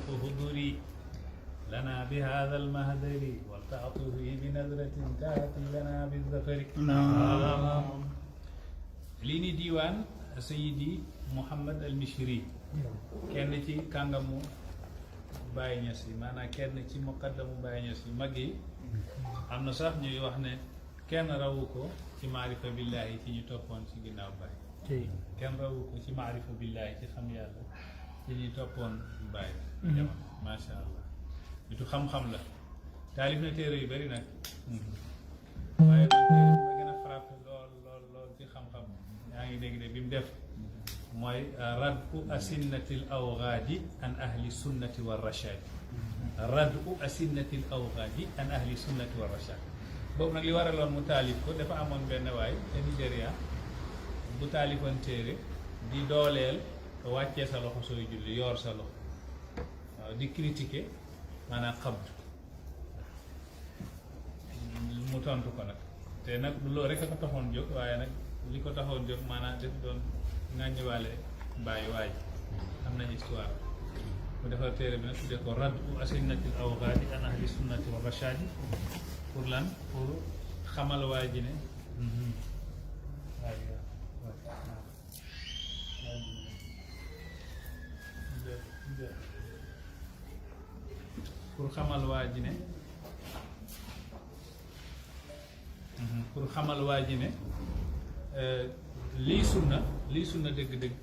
فهدري لنا بهذا المهدر والتعطفي بنظرة تأتي لنا بالظفر. lii ni diiwaan Sayyidi Mouhamed al Misrhy kenn ci kàngamu Baye Niass yi maanaam kenn ci muqaddamu Baye Niass yi mag yi am na sax ñuy wax ne kenn rawu ko ci maarifa billahi ci ñu toppoon ci ginnaaw Baye kenn rawu ko ci maarifa billahi ci xam yàlla ci ñu toppoon Baye jamono macha allah nitu xam-xam la taalif na téere yu bëri nag waaye man téere bi ma gën a frappé lool ci xam-xam yaa ngi dégg de bi mu def mooy rad'u asinnatil awgaadi an ahli sunnati wa rachadi rad'u asinnatil awgaadi an ahli sunnati wa rachadi boobu nag li waraloon mu taalif ko dafa amoon benn waay te Nigéria bu taalifoon téere di dooleel wàccee sa loxo sooy julli yoor sa loxo waaw di critiquer maanaam xabdu mu tontu ko nag te nag loolu rek a ko taxoon jóg waaye nag li ko taxoon jóg maanaam def doon ŋàññiwaale bàyyi waay am nañ histoire mu defar téere bi nag tuddee ko rad'u asinnatil awgaadi an ahli sunnati wa rachadi pour lan pour xamal waa ji ne pour xamal waa ji ne pour xamal waa ji ne lii sunna dëgg-dëgg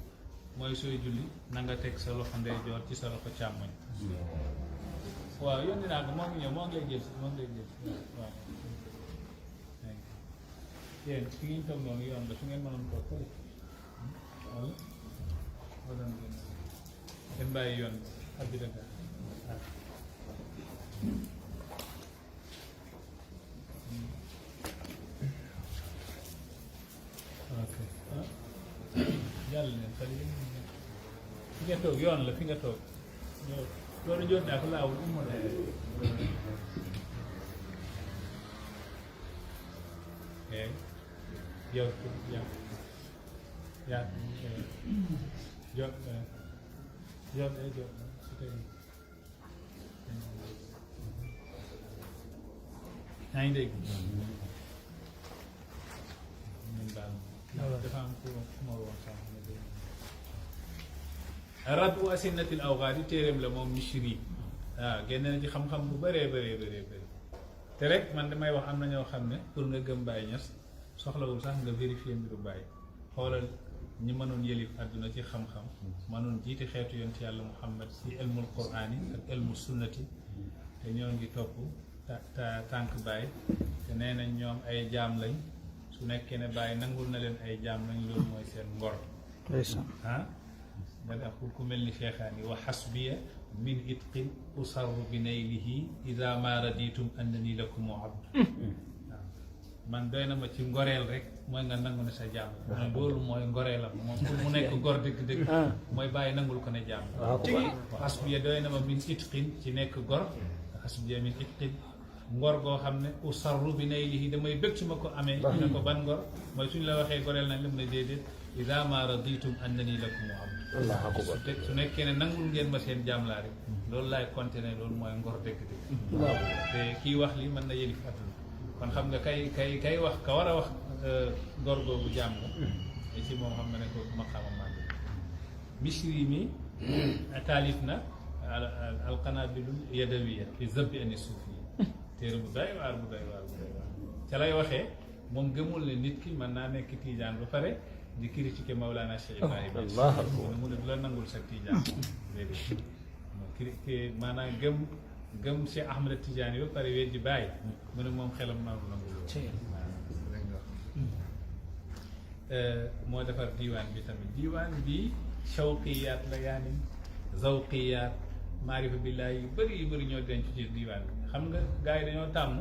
mooy sooy julli na nga teg sa loxo ndeyjoor ci sa loxo càmmoñ waaw yónni naa ko moo ngi ñëw moo ngi lay jël waaw yéen fi ngeen toog noonu yoon la su ngeen mënoon toog fële wala doon ngeen bàyyi yoon ak bi dëgg ok jàll leen xale yi fi nga toog yoon la fi nga toog loolu jot naa ko laawul umma la yow yaa jot su tey yaa ngi dégg dafa am ku ma woon sax rad'u asinnatil awgaadi téeréem la moom Misrhy waaw génne na ci xam-xam bu bëree te rek man damay wax am na ñoo xam ne pour nga gëm Baye Niass soxlawul sax nga vérifier mbiru Baye xoolal ñi mënoon yëlif àdduna ci xam-xam mënoon jiite xeetu yonent yàlla Muhammad si ilmul qur'aani ak ilmu sunnati te ñoo ngi topp tànk Baye te nee nañ ñoom ay jaam lañ su nekkee ne Baye nangul na leen ay jaam lañ loolu mooy seen ngor ah nga def ku mel ni Cheikhaani wa xasbiya min itqin usarru bi naylihi ida ma raditum annani lakum abd waaw man doy na ma ci ngoreel rek mooy nga nangu ne sa jaam la loolu mooy ngoreelam moom pour mu nekk gor dëgg-dëgg mooy Baye nangul ko ne jaam la wa xasbiya doy na ma min itqin ci nekk gor xasbiya min itqin ngor goo xam ne usarru bi naylihi damay bëgg su ma ko amee ñu ne ko ban ngor mooy suñ la waxee goreel nañ la mu ne déedéet ida ma raditum annani lakum abd su nekkee ne nangul ngeen ma seen jaam laa rek loolu laay compté ne loolu mooy ngor dëgg-dëgg te kii wax li mën na yëlif àdduna kon xam nga kay wax ka war a wax ngor googu jaam la et ci moom xam nga ne ko maqaama màgg Misrhy mi taalif na alqanaabilul yadawiya fi zabbi ani suufiya téere bu doy waar ca lay waxee moom gëmul ne nit ki mën naa nekk tiijaan ba pare di critiquer Mawlana Cheikh Ibrahima mu ne du la nangul sa tiijaan léegi maanaam gëm Cheikh Ahmed Tidiane yi ba pare weddi Baye mu ne moom xelam nangul moo defar diiwaan bi tamit diiwaan bi shawqiyaat la yaani zawqiyaat maarifa billahi yu bëri ñoo denc ci diiwaan bi xam nga gars yi dañoo tàmm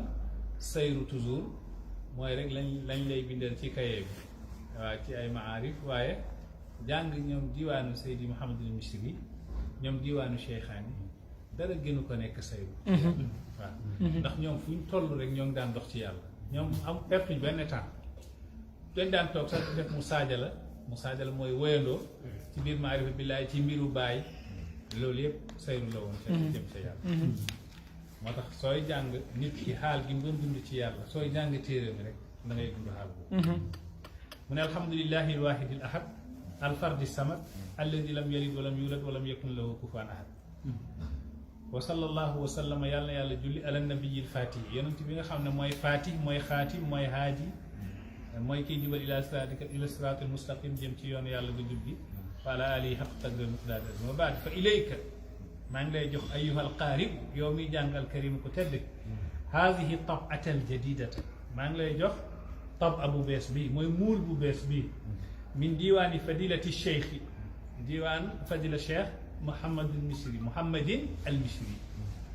sayru toujours mooy rek lañ lay bindal ci kaye bi waaw ci ay maarif waaye jàng ñoom diiwaanu Seydi Mouhamadul Misrhy ñoom diiwaanu Cheikhaani dara gënu ko nekk sayru waaw ndax ñoom fu ñu toll rek ñoo ngi daan dox ci yàlla ñoom am pertuñ benn temps dañ daan toog sax def mu saajala mooy woyandoo ci biir maarifa billahi ci mbiru Baay loolu yëpp sayru la woon ca jëm ca yàlla moo tax sooy jàng nit ki xaal gi mu doon dund ci yàlla sooy jàng téere mi rek da ngay dund xaal boobu mu ne alhamdulillahi alwahidi al ahad alfardi samad alladi lam yalid walam yulad walam yakun lahu kufuwan ahad wa sallallahu wa sallama yàlla na yàlla julli ala nabiyil fatih yonent bi nga xam ne mooy fatih mooy xaatim mooy haadi mooy kiy jubal ila siraatil mustaqim jëm ci yoon yàlla ga jub gi wa ala alihi xaq qadri miqdaar wa baad fa ilayka maa ngi lay jox ayuha alqaarib yow miy jàngal karim ku tedd haadihi tab'ata aljadidata maa ngi lay jox tab bu bees bi mooy muul bu bees bi min diwaani fadilati cheikhi diwaan fadila cheikh Mouhamadul Misri Mouhamadin al Misri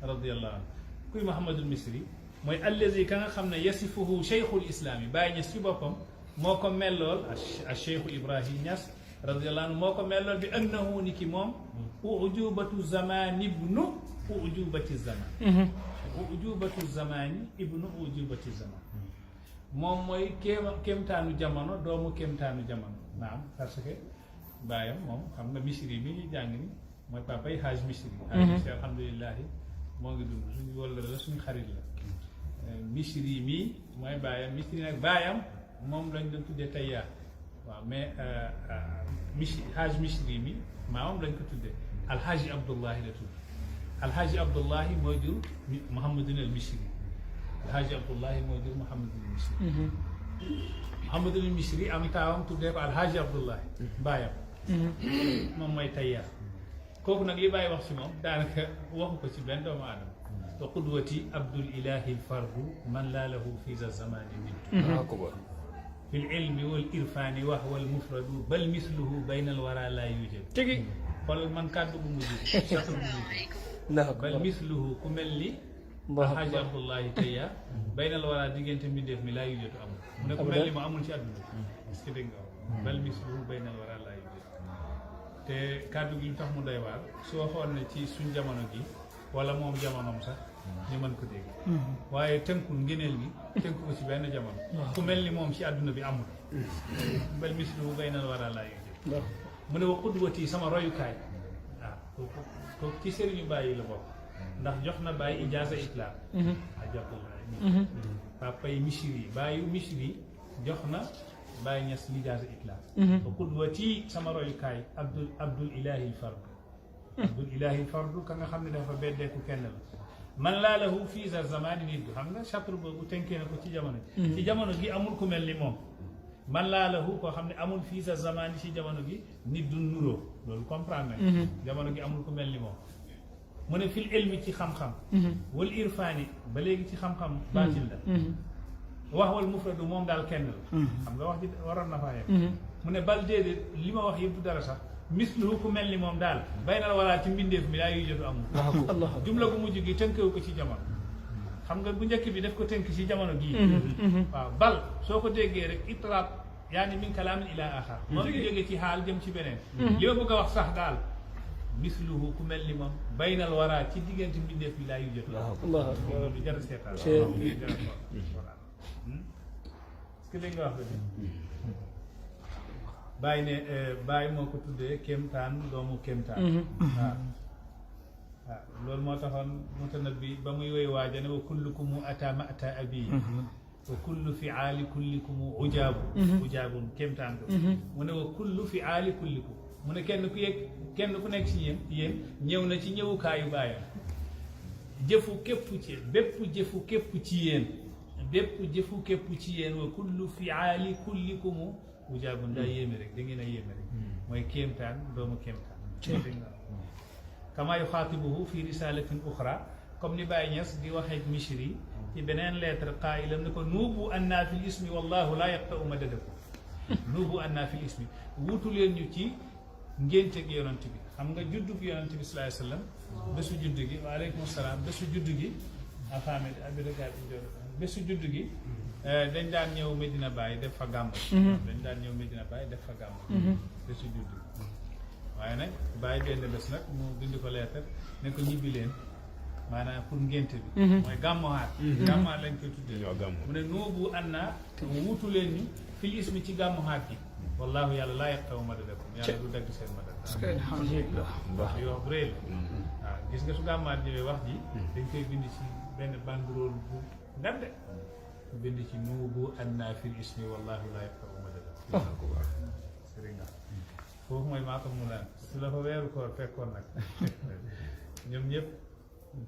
radiyallahu anhu kuy Mouhamadul Misri mooy allazi ka nga xam ne yasifuhu cheikhul islam yi Baay Ñas ci boppam moo ko mellool ak cheikhu Ibrahim Ñas radiyallahu anhu moo ko mellool bi annahu ni ki moom ujubatu zamani ibnu ujubati zaman ujubatu zamani ibnu ujubati zaman moom mooy kéemtaanu jamono doomu kéemtaanu jamono naam parce que baayam moom xam nga Misri bi ñu jàng ni mooy papay Haaj Misri Haaj Misri alhamdulilahi moo ngi dund suñu wólla la suñu xarit la Misri mii mooy baayam Misri nag baayam moom lañ doon tuddee Tayyaar waaw mais Haaj Misri mi maamam lañ ko tuddee alhaaji Abdullahi la tudd alhaaji Abdullahi moo jur Mouhamadun al Misri alhaaji Abdullahi moo jur Mouhamadun al Misri Mouhamadul Misri am taawam tuddee ko alhaaji Abdullahi baayam moom mooy Tayyaar kooku nag li bàyyi wax ci moom daanaka waxu ko ci benn doomu aadama wa qudwati abdul ilahi lfardu man laa lahu fi za zamani min fi l ilmi wal irfani wa huwa al mufradu bal misluhu bayna al wara la yujad tegi xoolal man kàddu bu mujj sax bu mujj bal misluhu ku mel ni alhaaji Abdullahi Tayyaar bayna al wara diggante mbindeef mi laa yujatu amul mu ne ku mel ni mu amul ci àdduna est-ce que dégg nga wax bal misluhu bayna al wara la yujad te kàddu gi lu tax mu doy waar su waxoon ne ci suñ jamono gi wala moom jamonoom sax ñu mën ko dégg waaye tënkul ngëneel gi tënku ko ci benn jamono ku mel ni moom ci àdduna bi amul bal misluhu baynal waraa laa yujad mu ne wa qudwati sama royukaay waaw ko ci sëriñu bàyyi la bokk ndax jox na bàyyi ijaaza itlaaq ajabullah papay Misri bàyyu Misri jox na Baay Ñas ijaaza itlaaq wa qudwati sama royukaay abdul ilahi fardu abdul ilahi fardu ka nga xam ne dafa beddeeku kenn la man laa lahu fii za zamani nit du xam nga chapitre boobu tënkee na ko ci jamono gi ci jamono gi amul ku mel ni moom man laa lahu koo xam ne amul fii za zamani ci jamono gi nit du nuroo loolu comprendre nañ jamono gi amul ku mel ni moom mu ne fil ilmi ci xam-xam wal irfaani ba léegi ci xam-xam baatil la wax wal mufradu moom daal kenn la xam nga wax ji waroon na faa yem mu ne bal déedéet li ma wax yëpp du dara sax mislu ku mel ni moom daal baynal walaa ci mbindeef mi laa yuy jotu amul jumla gu mujj gi tënkewu ko ci jamono xam nga bu njëkk bi daf ko tënk ci jamono gii waaw bal soo ko déggee rek itraab yaani min kalaamin ila axar moom ngi jógee ci xaal jëm ci beneen li ma bëgg a wax sax daal misluhu ku mel ni moom baynal waraa ci diggante mbindeef mi laa yuy jotu amul lu jar a seetaan est-ce que dégg nga wax la bàyyi ne bàyyi moo ko tuddee kéemtaan doomu kéemtaan waaw waaw loolu moo taxoon Mutanabbi ba muy woy waaja ne wa kullukumu ata ma ata abi wa kullu fiaali kullikumu ujaabun kéemtaan ko mu ne wa kullu fiaali kullikum mu ne kenn ku nekk ci yéen ñëw na ci ñëwukaayu bàyyam jëfu képp ci bépp jëfu képp ci yéen wa kullu fiaali kullikumu ujaabun daa yéeme rek da ngeen a yéeme rek mooy kéemtaan doomu kéemtaan kama yuxaatibuhu fi risalatin uxra comme ni Baay Ñas di waxee ak Misri ci beneen lettre qaa'ilan ne ko nuubu anna fi l ismi wallahu laa yaqta'u madadakum nuubu anna fi l ismi wutu leen ñu ci ngénte gi yonent bi xam nga juddu gi yonent bi sallallahu alayhi wa sallam bésu juddu gi waaleykum salaam bésu juddu gi afame abiragaat bésu juddu gi dañ daan ñëw Medina Baye def fa gàmm bésu juddu gi waaye nag bàyyi benn bés nag mu bind ko leetar ne ko ñibbi leen maanaam pour ngénte bi mooy gàmmuwaat lañ koy tuddee mu ne nuubu anna wuutu leen ñu fil ismi ci gàmmuwaat gi wallahu yàlla laa yaqtaw madadakum yàlla du dagg seen madad parce que alhamdulilah wax di wax bu rëy la waaw gis nga su gàmmaat ñëwee wax ji dañ koy bind ci benn banderole bu ngande bind ci nuubu anna fil ismi wallahi la yaqta'u madada sëriñ nga foofu mooy maatam mu laan su la fa weeru koor fekkoon nag ñoom ñëpp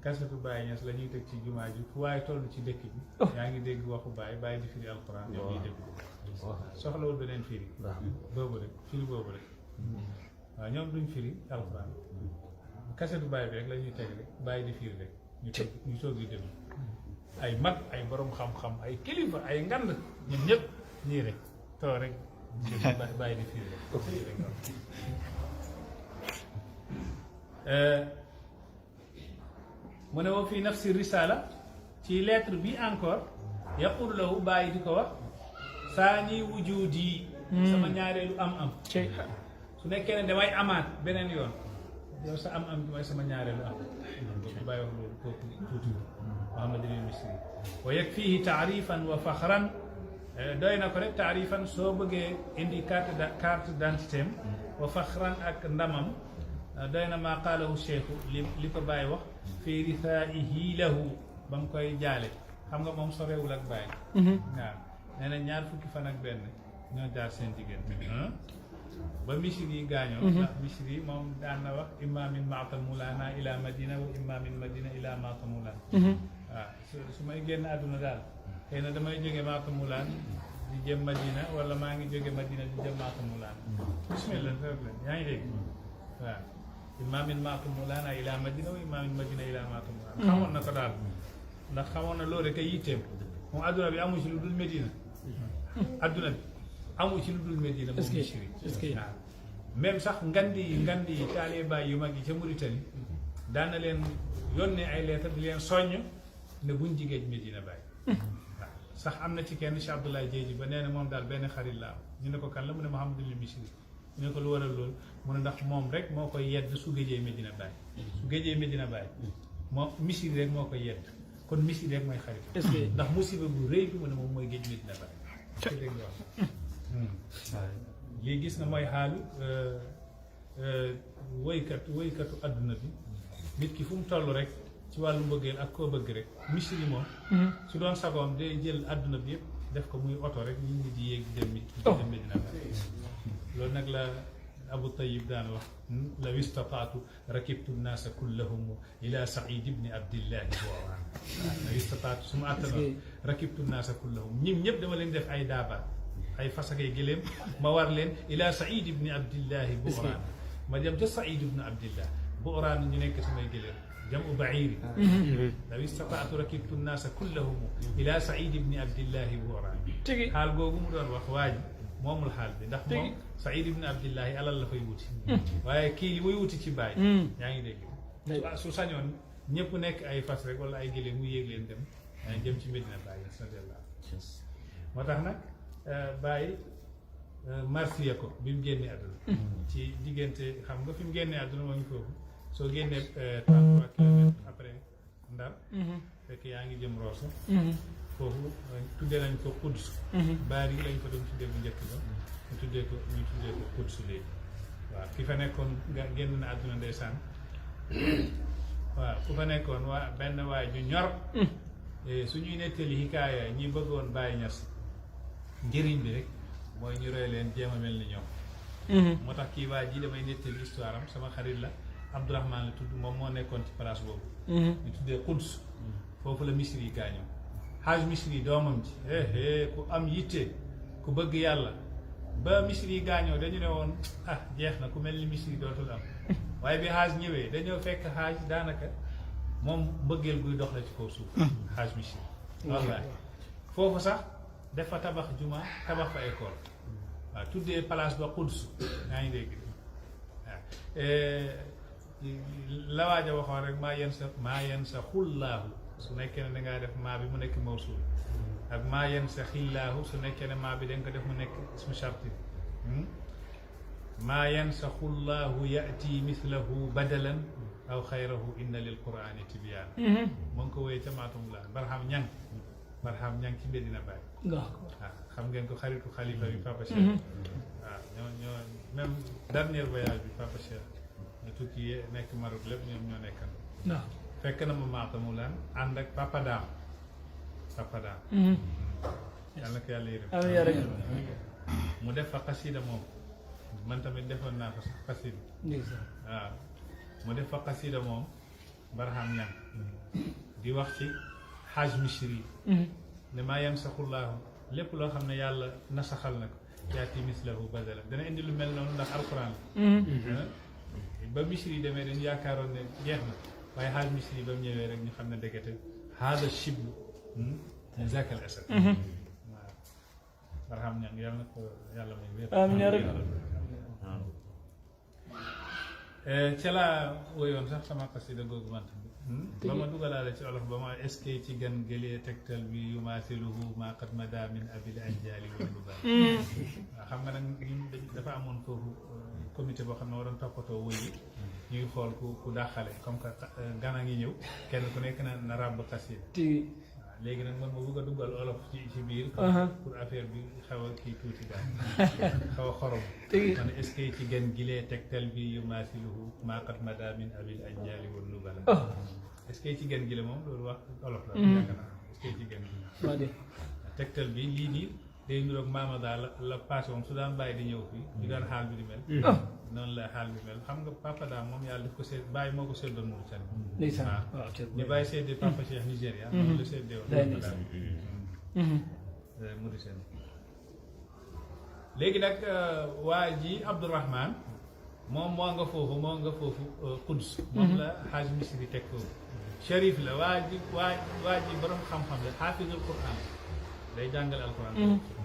kasetu Baye Niass la ñuy teg ci jumaa ji fu waaye toll ci dëkk bi yaa ngi dégg waxu Baye di firi alquran ñoom ñuy dégg soxlawul beneen firi boobu rek firi boobu rek waaw ñoom duñ firi alquran kasetu Baye bi rek la ñuy teg rek Baye di firi rek ñu toog di déglu ay mag ay borom xam-xam ay kilifa ay ngand ñoom ñëpp ñii rek too rek Baye di firi rek mu ne woo fii nafsi risala ci lettre bi encore yaqul lahu Baye di ko wax saani wujudi sama ñaareelu am-am su nekkee ne damay amaat beneen yoon yow sa am-am bi mooy sama ñaareelu am kooku Baye wax loolu kooku tuuti Muhammad al-Misri wa yakfihi taarifan wa faxran doy na ko rek taarifan soo bëggee indi carte d'identité wa faxran ak ndamam doy na maa qaalahu cheikhu li ko Baye wax fii risaihi lahu ba mu koy jaale xam nga moom sorewul ak Baye waaw nee na ñaar fukki fan ak benn ñoo jaar seen diggante ba Misrhy gaañoo ndax Misrhy moom daan na wax imma min maatamulana ila madina wa imma min madina ila maatamulana waaw su may génn àdduna daal xëy na damay jóge maatamulaan di jëm madina wala maa ngi jóge madina di jëm maatamulaan bismillah yaa ngi dégg waaw imma min maatamulana ila madina wa imma min madina ila maatamulana xamoon na ko daal ndax xamoon na loolu rek ay yitteem moom adduna bi amu ci lu dul Medina adduna bi amu ci lu dul Medina moom Misrhy waaw même sax ngandi yi taalibe yu mag yi ca Mauritanie daan na leen yónnee ay lettre di leen soññ ne buñ jigéej Medina Baye waaw sax am na ci kenn Cheikh Abdoulaye Diedhi ba nee na moom daal benn xarit la am ñu ne ko kan la mu ne Mouhamadul Misrhy ñu ne ko lu waral loolu mu ne ndax moom rek moo koy yedd su géejee Medina Baye su géejee Medina Baye moom Misrhy rek moo koy yedd kon Misrhy rek mooy xarit ndax musiba bu rëy bi mu ne moom mooy géej Medina Baye dégg nga wax lii gis nga mooy xaalu woykatu adduna bi nit ki fu mu toll rek ci wàllu mbëggeel ak koo bëgg rek Misrhy moom su doon sagoom day jël adduna bi yëpp def ko muy oto rek nit ñi di yéeg dem Medina Baye loolu nag la Abu Tayyib daan wax law istataatu rakibtu nnaasa kullahum ila Saïd ibni Abdillahi Bu'raan law istataatu su ma àttanoon rakibtu nnaasa kullahum ñim ñëpp dama leen def ay daabaat ay fas ak ay gëléem ma war leen ila Saïd ibni Abdillahi Bu'raan ma jëm ca Saïd ibni Abdillah Bu'raan ñu nekk samay gëléem jamu ba'iiri law istataatu rakibtu nnaasa kullahum ila Saïd ibni Abdillahi Bu'raan xaal googu mu doon wax waa ji moomul xaal bi ndax moom Saïd ibn Abdillahi alal la fay wuti waaye kii li muy wuti ci Baye yaa ngi dégg su sañoon ñëpp nekk ay fas rek wala ay gëléem mu yéeg leen dem jëm ci Medina Baye sallallahu moo tax nag Baye marsiya ko bi mu génnee àdduna ci diggante xam nga fi mu génnee àdduna moo ngi foofu soo génnee 33 kilomètres après Ndar fekk yaa ngi jëm Rosso foofu tuddee nañ ko Quds baar yi lañ ko doon tuddee bu njëkk ba ñu tuddee ko Quds léegi waaw ki fa nekkoon nga génn na àdduna ndeysaan waaw ku fa nekkoon waa benn waay ju ñor suñuy nettali hikaaya ñi bëggoon Baye Niass njëriñ bi rek mooy ñu roy leen jéem a mel ni ñoom moo tax kii waa ji damay nettali histoire am sama xarit la Abdourahmane la tudd moom moo nekkoon ci place boobu ñu tuddee Quds foofu la Misrhy gaañoo Haj Misrhy doomam ji ku am yitte ku bëgg yàlla ba Misrhy gaañoo dañu ne woon jeex na ku mel ni Misrhy dootul am waaye bi Haj ñëwee dañoo fekk Haj daanaka moom mbëggeel guy dox la ci kaw suuf Haj Misrhy wallaahi foofu sax dafa tabax juma tabax fa école waaw tuddee place ba Quds yaa ngi dégg waaw la waaja waxoon rek maa yen sa xullaahu su nekkee ne dangaa def maa bi mu nekk mawsul ak maa yen sa xillaahu su nekkee ne maa bi da nga ko def mu nekk ismu sharti maa yen sa xullaahu yati mislahu badalan aw xayrahu inna lil qurani tibyaan mu ngi ko wéy ca maatum la baraham ñang Barham ña ngi ci Medina Baye. waaw xam ngeen ko xaritu xalifa bi Papa Cheikh. waaw ñoo même dernier voyage bi Papa Cheikh ñu tukki nekk Maroc lépp ñoom ñoo nekkan. waaw fekk na ma maatamu laan ànd ak Papa Dam. yàlla ko yàlla yërëm. amiin yaa rabbi. mu def fa xasida moom man tamit defoon naa fa sax xasida. waaw mu def fa xasida moom Barham ñang di wax ci xaaj Misrhy ne maa yansaxullaahu lépp loo xam ne yàlla nasaxal na ko yaati mislahu badala dana indi lu mel noonu ndax alquran la ba Misrhy demee dañu yaakaaroon ne jeex na waaye xaaj Misrhy ba mu ñëwee rek ñu xam ne dëggate haada shiblu zakal asad waaw Barham ñang yàlla na ko yàlla may wér amiin yaa rabbi. ca laa woyoon sax sama xasida googu man tamit ba ma dugalaale ci olof ba ma eskay ci gan gëlee tegtal bi yu maasiluhu maa qad mada min abil anjali wal lubaab waaw xam nga nag ñun dafa amoon foofu comité boo xam ne waroon toppatoo woy yi ñuy xool ku dàqale comme que gan a ngi ñëw kenn ku nekk na ràbb xasida léegi nag man ma bëgg a dugal olof ci biir pour affaire bi xaw a kii tuuti daal xaw a xorom man est-ce que ci gën gilee tegtal bi yu maasiluhu maa qad mada min abil anjali wal nubala est-ce que ci gën gile moom loolu wax olof la yaakaar naa est-ce que ci gën gi tegtal bi lii nii day niroog maama daal la passé moom su daan bàyyi di ñëw fii ñu daan xaal bi di mel noonu la xaal bi mel xam nga papa daal moom yàlla daf ko seet bàyyi moo ko seddoon Mauritanie waaw ñu bàyyi seddee papa Cheikh Nigéria noonu la seddee woon papa daal Mauritanie léegi nag waa ji Abdourahman moom moo nga foofu Quds moom la Haj Misri teg foofu Cherif la waa ji borom xam-xam la xaafizul Quran day jàngale alquran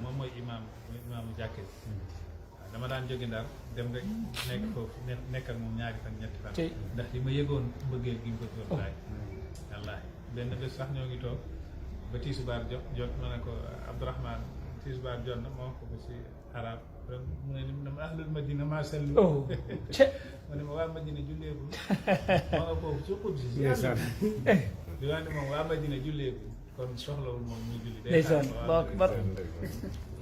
moom mooy imaamu jàkke waaw dama daan jóge Ndar dem rek nekk foofu nekk ak moom ñaari fan ñetti fan ndax li ma yëgoon mbëggeel gi mu ko doon laaj wallaahi benn bés sax ñoo ngi toog ba tiisubaar jot ma ne ko Abdourahman tiisubaar jot na ma wax ko si arab mu ne ni ma ahlul madina maa sallu ma ne ma waa madina julleegul ma nga foofu ci xut si di waa ne moom waa madina julleegul kon soxlawul moom muy julli day ndeysaan Allahu akbar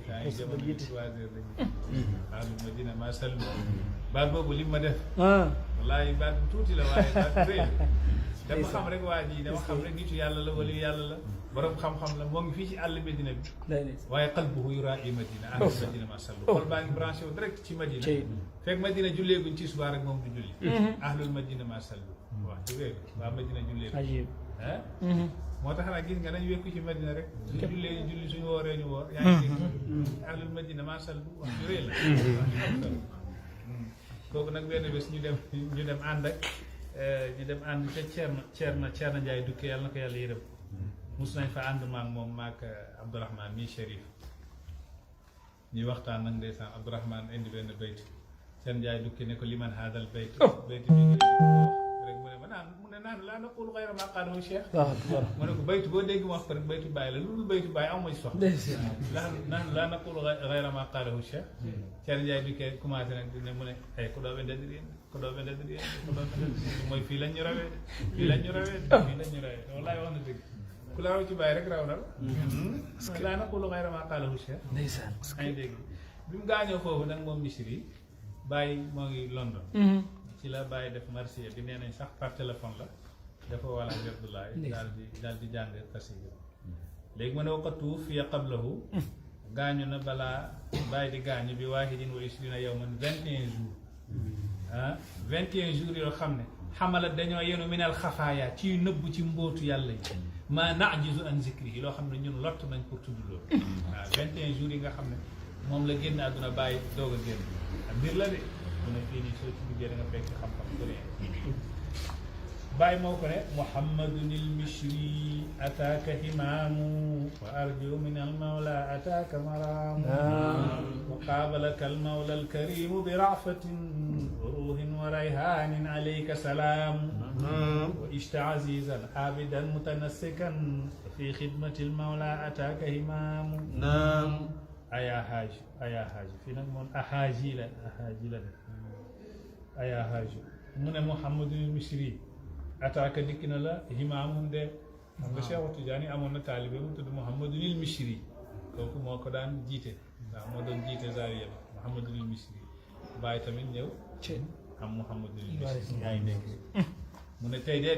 yaa ngi jamono bi 3 heures lañu ahlul madina maa sallu baat boobu li ma def wallaahi baat bu tuuti la waaye baat bu rëy dama xam rek waa ji dama xam rek nitu yàlla la wala yàlla la borom xam-xam la moo ngi fii ci àll Medina bi waaye qalbuhu yuraa Madina ahlul madina maa sallu xol baa ngi branché wu direct ci Madina fekk Madina julleeguñ ci suba rek moom du julli ahlul madina maa sallu wax ci wéeg waa Madina julleeguñ moo tax nag gis nga nañ wékku ci Madina rek suñu jullee ñu julli suñu wooree ñu woor yaa ngi dégg ahlul madina maa sallu wax ju rëy la kooku nag benn bés ñu dem ànd ak ñu dem ànd te Ceerno Njaay Dukke yàlla na ko yàlla yërëm mus nañ fa ànd maak moom maak Abdourahman mii Chérif ñuy waxtaan nag ndeysaan Abdourahman indi benn bayt Ceerno Njaay Dukke ne ko liman haadal bayt bayt bi ngi rek mu ne naan laa naqulu xayra maa qaalahu Cheikh mu ne ko baytu boo dégg ma wax ko rek baytu bàyyi la lu dul baytu bàyyi aw ma ci soxla naan laa naqulu xayra maa qaalahu Cheikh Ceerno Njaay Dukke commencé nag ne mu ne ay ko doo ɓe mooy fii lañ ñu rawee fii lañ ñu rawee wallaay wax na dëgg ku la raw ci bàyyi rek raw na la laa naqulu xayra maa qaalahu Cheikh ndeysaan ay dégg bi mu gaañoo foofu nag moom Misrhy bàyyi moo ngi London ci la bàyyi def marsiya bi nee nañ sax par téléphone la dafa wala Abdoulaye daal di jàng xasida léegi mu ne waqatu fiya qablahu gaañu na balaa bàyyi di gaañu bi waahidin wa ishrina yawman 21 jours 21 jours yoo xam ne xamalat dañoo yenu minal xafaaya ci nëbb ci mbóotu yàlla yi ma najizu an zikri yi loo xam ne ñun lott nañ pour tudd loolu waaw 21 jours yi nga xam ne moom la génn àdduna bàyyi doog a génn ak mbir la de mu ne fii nii soo ci duggee da nga fekk xam-xam bu ne bàyyi moo ko ne muhammadun il Misrhy ataaka himaamu wa arju min al mawla ataaka maraamu wa qaabalaka al mawla al karimu bi raafatin wa ruuhin wa rayhaanin alayka salaamu wa ishta azizan aabidan mutanassikan fi xidmati al mawla ataaka himaamu ayaa haaj fii nag moom ahaaji la def ayaa haaj mu ne muhammadun il Misrhy ataaka dikk na la himaamum de xam nga Cheikh Tidiane amoon na taalibe mu tudd Mouhamadul Misrhy kooku moo ko daan jiite waaw moo doon jiite zawiya ba Mouhamadul Misrhy bàyyi tamit ñëw am Mouhamadul Misrhy yaa ngi dégg mu ne tey dee